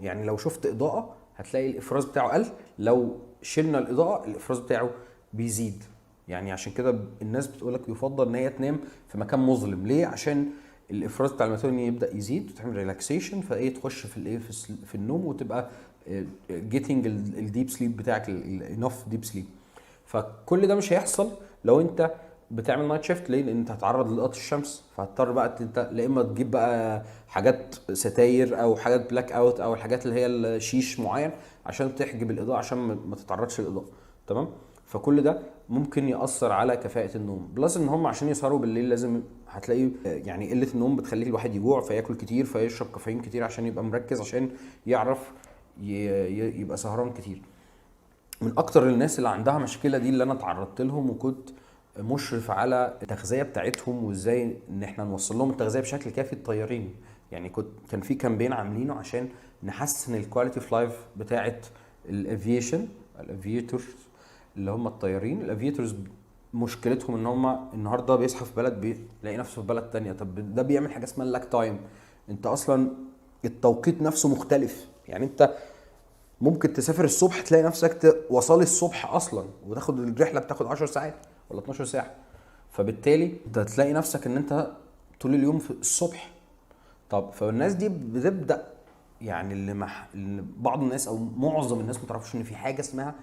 يعني لو شفت اضاءه هتلاقي الافراز بتاعه قل، لو شلنا الاضاءة الافراز بتاعه بيزيد. يعني عشان كده الناس بتقولك يفضل ان هي تنام في مكان مظلم. ليه؟ عشان الافراز بتاع الميلاتونين يبدا يزيد وتعمل relaxation، فايه تخش في الايه في النوم وتبقى getting ال deep sleep بتاعك، enough deep sleep. فكل ده مش هيحصل لو انت بتعمل night shift. ليه؟ لان انت هتتعرض لإضاءة الشمس، فهتضطر بقى انت لا اما تجيب بقى حاجات ستاير او حاجات blackout او الحاجات اللي هي الشيش معين عشان تحجب الاضاءة عشان ما تتعرضش للاضاءه، تمام؟ فكل ده ممكن ياثر على كفاءة النوم. plus ان هم عشان يسهروا بالليل لازم هتلاقي يعني قلة النوم بتخلي الواحد يجوع، فياكل كتير، فيشرب كافيين كتير عشان يبقى مركز، عشان يعرف يبقى سهران كتير. من اكتر الناس اللي عندها مشكلة دي اللي انا اتعرضت لهم وكنت مشرف على التغذية بتاعتهم وازاي ان احنا نوصل لهم التغذية بشكل كافي، الطيارين. يعني كان في campaign عاملينه عشان نحسن ال quality of life بتاعه ال aviation، ال aviators اللي هم الطيارين. ال aviators مشكلتهم ان هم النهارده بيصحى في بلد بيلاقي نفسه في بلد تانية. طب ده بيعمل حاجة اسمها ال lag time. انت اصلا التوقيت نفسه مختلف، يعني انت ممكن تسافر الصبح تلاقي نفسك وصل الصبح اصلا، وتاخد الرحلة بتاخد 10 ساعات ولا 12 ساعه، فبالتالي انت تلاقي نفسك ان انت طول اليوم في الصبح. طب فالناس دي بتبدا يعني اللي بعض الناس او معظم الناس ما تعرفش ان في حاجة اسمها